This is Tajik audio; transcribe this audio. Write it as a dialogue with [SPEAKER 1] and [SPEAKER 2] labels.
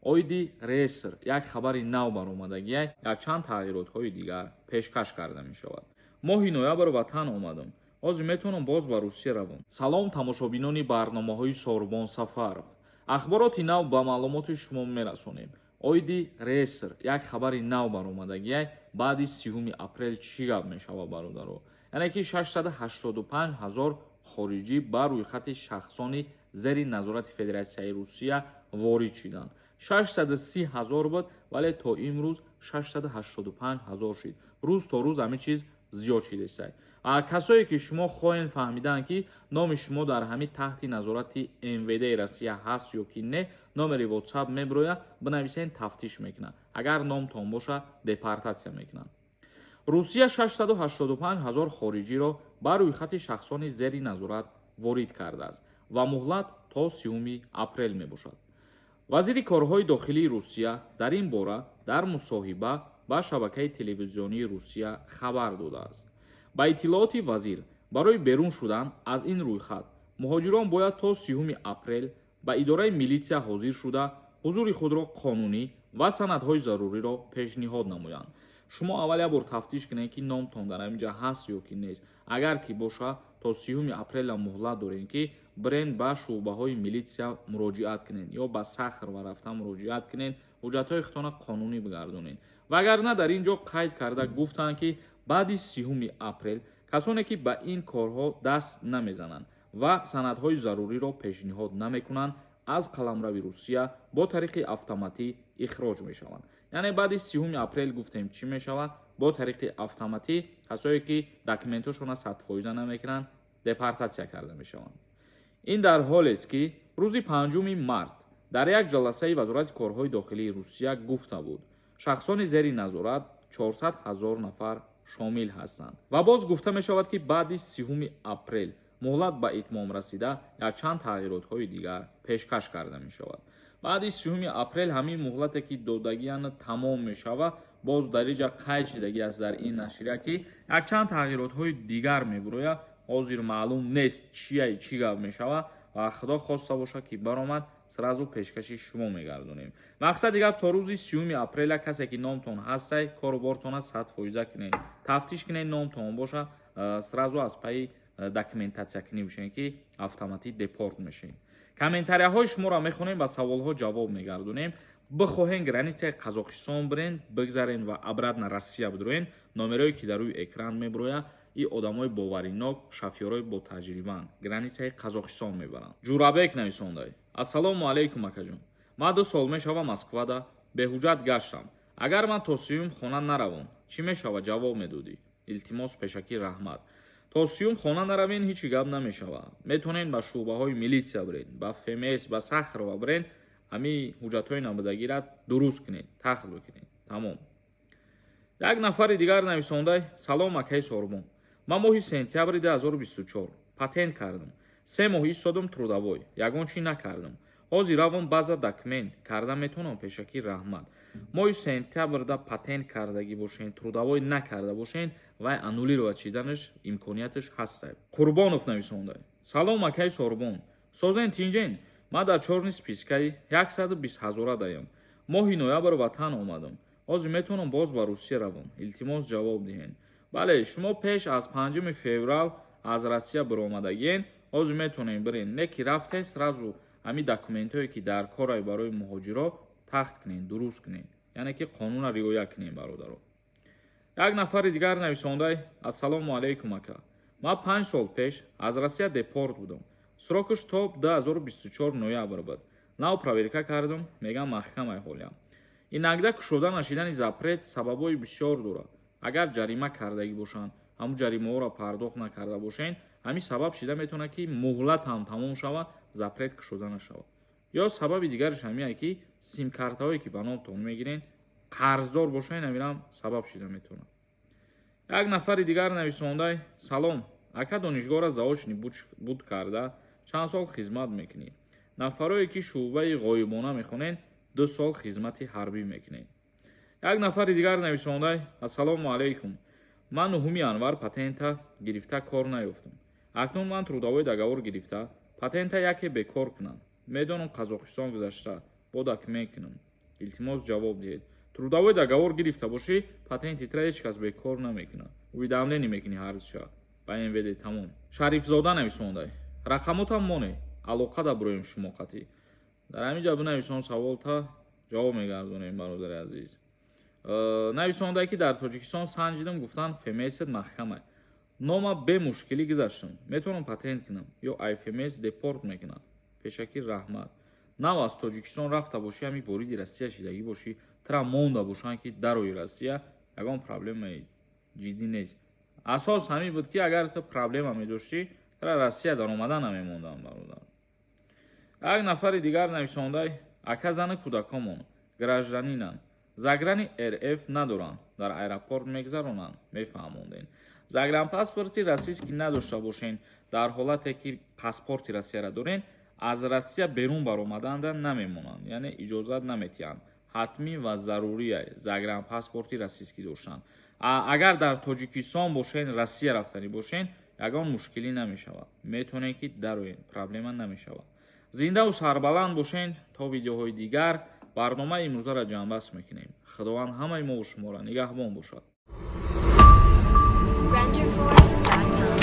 [SPEAKER 1] Оиди реестр як хабари нав баромадагиай, якчанд тағйиротҳои дигар пешкаш карда мешавад. Моҳи ноябр ватан омадам, ҳозир метавонам боз ба Русия равам. Салом, тамошобинони барномаҳои Сорбон Сафаров. Ахбороти нав ба маълумоти шумо мерасонем. Оиди реестр як хабари нав баромадагиай. Баъди 30 апрел чӣ гап мешавад, бародаро? Яъне ки 685 ҳазор хориҷӣ ба рӯйхати шахсони зери назорати Федератсияи Русия ворид шиданд. 630 ҳазор буд, вале то имрӯз 685 ҳазор шид. Рӯз то рӯз ҳамин чиз зиёд шидесай. Касое ки шумо хоҳед фаҳмидан, ки номи шумо дар ҳамин таҳти назорати МВД Россия ҳаст ё ки не, номери WhatsApp мебирояд, бинависен, тафтиш мекунад. Агар номтон боша, депортатсия мекунанд. Русия 685 ҳазор хориҷиро ба рӯйхати шахсони зери назорат ворид кардааст ва муҳлат то 30 апрел мебошад. Вазири корҳои дохилии Русия дар ин бора дар мусоҳиба ба шабакаи телевизионии Русия хабар додааст. Ба иттилооти вазир, барои берун шудан аз ин рӯйхат муҳоҷирон бояд то 30 апрел ба идораи милитсия ҳозир шуда, ҳузури худро қонунӣ ва санадҳои заруриро пешниҳод намоянд. Шумо аввал як бор тафтиш кунед, ки номтон дар ҳамин ҷа ҳаст ё ки нест. Агар ки боша, то 30 апрела муҳлат дорем, ки бирен, ба шӯъбаҳои милитсия муроҷиат кунед ё ба Сахарова рафта муроҷиат кунед, ҳуҷҷатҳои худтона қонунӣ бигардонед. Вагарна дар ин ҷо қайд карда гуфтанд, ки баъди 30 апрел касоне ки ба ин корҳо даст намезананд ва санадҳои заруриро пешниҳод намекунанд, аз қаламрави Русия бо тариқи автоматӣ ихроҷ мешаванд. Яъне баъди 30 апрел гуфтем, чӣ мешавад? Бо тариқи автоматӣ касое ки документҳошона 100% намекунанд, депортатсия карда мешаванд. Ин дар ҳолест, ки рӯзи 5 март дар як ҷаласаи Вазорати корҳои дохилии Русия гуфта буд, шахсони зери назорат 400 ҳазор нафар шомил ҳастанд. Ва боз гуфта мешавад, ки баъди 30 апрел муҳлат ба итмом расида, якчанд тағйиротҳои дигар пешкаш карда мешавад. Баъди 30 апрел ҳамин муҳлате ки додагиана тамом мешавад. Боз дар инҷа қайд шидагӣ аст дар ин нашрия, ки якчанд тағйиротҳои дигар мебурояд. Ҳозир маълум нест, чияй, чӣ гап мешавад. Ва Худо хоста бошад, ки баромад, сразу пешкаши шумо мегардонем. Мақсади гап, то рӯзи 30 апреля касе ки номтон ҳастай, кору бортона 100% кунед, тафтиш кунед, номтон боша, сразу аз пайи документатсиякунӣ бишед, ки автоматӣ депорт мешед. Комментарияҳои шуморо мехонем, ба саволҳо ҷавоб мегардонем. Бихоҳен границаи Қазоқистон бирен, бигзарен ва обратно Россия бидроен, номерое ки дар рӯи экран мебирояд, и одамои боваринок, шофёрои ботаҷрибаанд, границаи Қазоқистон мебаранд. Ҷурабек нависондай: «Ассалому алайкум, акаҷон. Ман 2 сол мешава Москвада беҳуҷҷат гаштам. Агар ман то 30-юм хона наравам, чӣ мешава? Ҷавоб медодӣ, илтимос. Пешакӣ раҳмат». То 30-юм хона наравен, ҳечи гап намешавад. Метавонед ба шӯъбаҳои милитсия биред, ба ФМС, ба Сахарова бирен, ҳамин ҳуҷҷатҳои набудагира дуруст кунед, тахт бикунед, тамом. Як нафари дигар нависондай: «Салом, акаи Сорбон. Ман моҳи сентябри 2024 патент кардам. 3 моҳ истодам, трудовой ягон чӣ накардам. Ҳозир равам, база документ карда метавонам? Пешакӣ раҳмат». Моҳи сентябрда патент кардагӣ бошен, трудовой накарда бошен, вай аннулировать шиданаш имконияташ ҳаста. Қурбонов нависондай: «Салом, акаи Сорбон. Созен, тинҷен? Ман дар чёрный спискаи 120 ҳазора даям. Моҳи ноябр ватан омадам. Ҳозир метавонам боз ба Русия равам? Илтимос, ҷавоб диҳен». Бале, шумо пеш аз 5 феврал аз Россия биромадагиен, ҳозир метавонем бирен. Не ки рафте, сразу ҳамин документҳое ки дар корай барои муҳоҷиро тахт кунен, дуруст кунен, яъне ки қонунро риоя кунем, бародаро. Як нафари дигар нависондай: «Ассалому алайкум, ака. Ман 5 сол пеш аз Россия депорт будам. Срокаш то 2024 ноябр буд. Нав проверка кардам, мегам, маҳкамай ҳолиям». Инагда кушода нашидани запрет сабабҳои бисёр дорад. Агар ҷарима кардагӣ бошанд, ҳамун ҷаримаҳоро пардохт накарда бошен, ҳамин сабаб шида метавонад, ки муҳлат ҳам тамом шавад, запрет кушода нашавад. Ё сабаби дигараш ҳамиае, ки симкартаҳое ки ба номтон мегирен, қарздор бошен, ҳаминам сабаб шида метавонад. Як нафари дигар нависондай: «Салом, ака. Донишгоҳра заочный буд карда, чанд сол хизмат мекунӣ? Нафарое ки шӯъбаи ғоибона мехонен, 2 сол хизмати ҳарбӣ мекунед». Як нафари дигар нависондай: «Ассалому алайкум. Ман 9 январ патента гирифта, кор наёфтам. Акнун ман трудовой договор гирифта, патента яке бекор кунам. Медонам, Қазоқистон гузашта бо документ кунам». Илтимос, ҷавоб диҳед. Трудовой договор гирифта бошӣ, патенти тра ҳеҷ кас бекор намекунад. Уведомление мекунӣ ҳарзиша ба МВД, тамом. Шарифзода нависондай: рақамотам моне, алоқа даброем шумо қатӣ. Дар ҳамин ҷа бинависон саволта, ҷавоб мегардонем, бародари азиз. Нависондай, ки дар Тоҷикистон санҷидам, гуфтанд, ФМС-ет маҳкамай. Нома бемушкилӣ гузаштам, метавонам патент кунам ё ай ФМС депорт мекунад? Пешакӣ раҳмат. Нав аз Тоҷикистон рафта бошӣ, ҳами вориди Россия шидагӣ бошӣ, тра монда бошанд, ки дарои Россия, ягон проблемаи ҷиддӣ нест. Асос ҳамин буд, ки агар ту проблема медоштӣ, тра Россия даромада намемондам, бародар. Як нафари дигар нависондай: ака, зани кӯдакомон гражданинанд, заграни РФ надоранд, дар аэропорт мегзаронанд? Мефаҳмондем. Загранпаспорти российский надошта бошен, дар ҳолате ки паспорти Россияра дорен, аз Россия берун баромаданда намемонанд, яъне иҷозат наметиҳанд. Ҳатмӣ ва зарурия загранпаспорти российский доштан. Агар дар Тоҷикистон бошен, Россия рафтанӣ бошен, ягон мушкилӣ намешавад, метавонед, ки дароед, проблема намешавад. Зиндаву сарбаланд бошен то видеоҳои дигар. Барномаи имрӯзаро ҷамъбаст мекунем. Худованд ҳамаи мову шуморо нигаҳбон бошад.
[SPEAKER 2] Renderforest.com.